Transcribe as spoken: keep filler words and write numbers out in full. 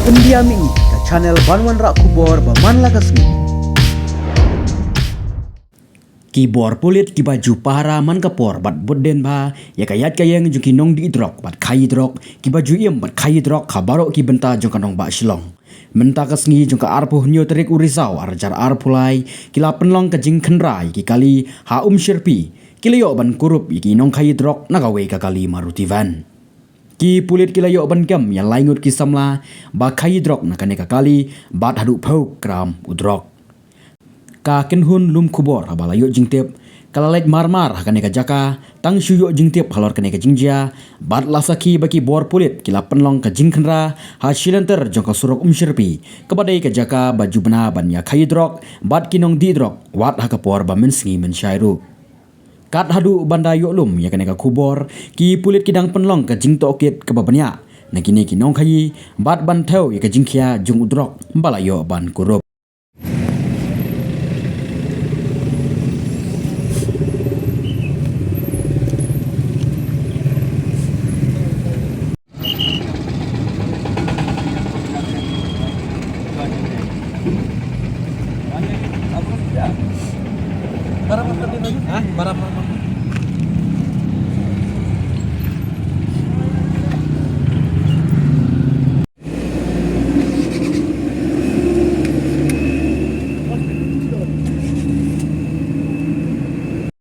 Pyndiam ïa ka channel ban wanrah khubor ba man la ka sngi. Ki bor pulit kiba ju pahara man ka por bad bud dien bha ïa ka ïaid ka ïeng jong ki nongdih drok bad khaïi drok kiba ju im bad khaïi drok ha baroh ki bynta jong ka nongbah Shillong. Mynta ka sngi jong ka arphew hynñiew tarik u Risaw arhajar arphew lai ki la pynlong ka jingkhynra ïa ki kali ha Umshyrpi, ki la ïoh ban kurup ïa ki nongkhaïi drok na kawei ka kali Maruti van. Ki pulit ki la ïoh ban kem ïa lai ngut ki samla ba khaïi drok na kane ka kali bad haduh phew gram u drok. Ka kynhun lum khubor haba la ïoh jingtip ka la leit marmar ha kane ka jaka, tang shu ïoh jingtip halor kane ka jingjia bad la sakhi ba ki bor pulit ki la pynlong ka jingkhynra ha shilynter jong ka surok Umshyrpi, kaba dei ka jaka ba ju bna ban ïa khaïi drok bad ki nongdih drok wat ha ka por ba mynsngi mynshai ruh. Kat haduh ban da ïoh lum ïa kane ka khubor, ki pulit ki dang pynlong ka jingtohkit kaba bniah na kine ki nongkhaïi bad ban thew ïa ka jingkhia jong u drok ba la ïoh ban kurup. Hah? Barang apa?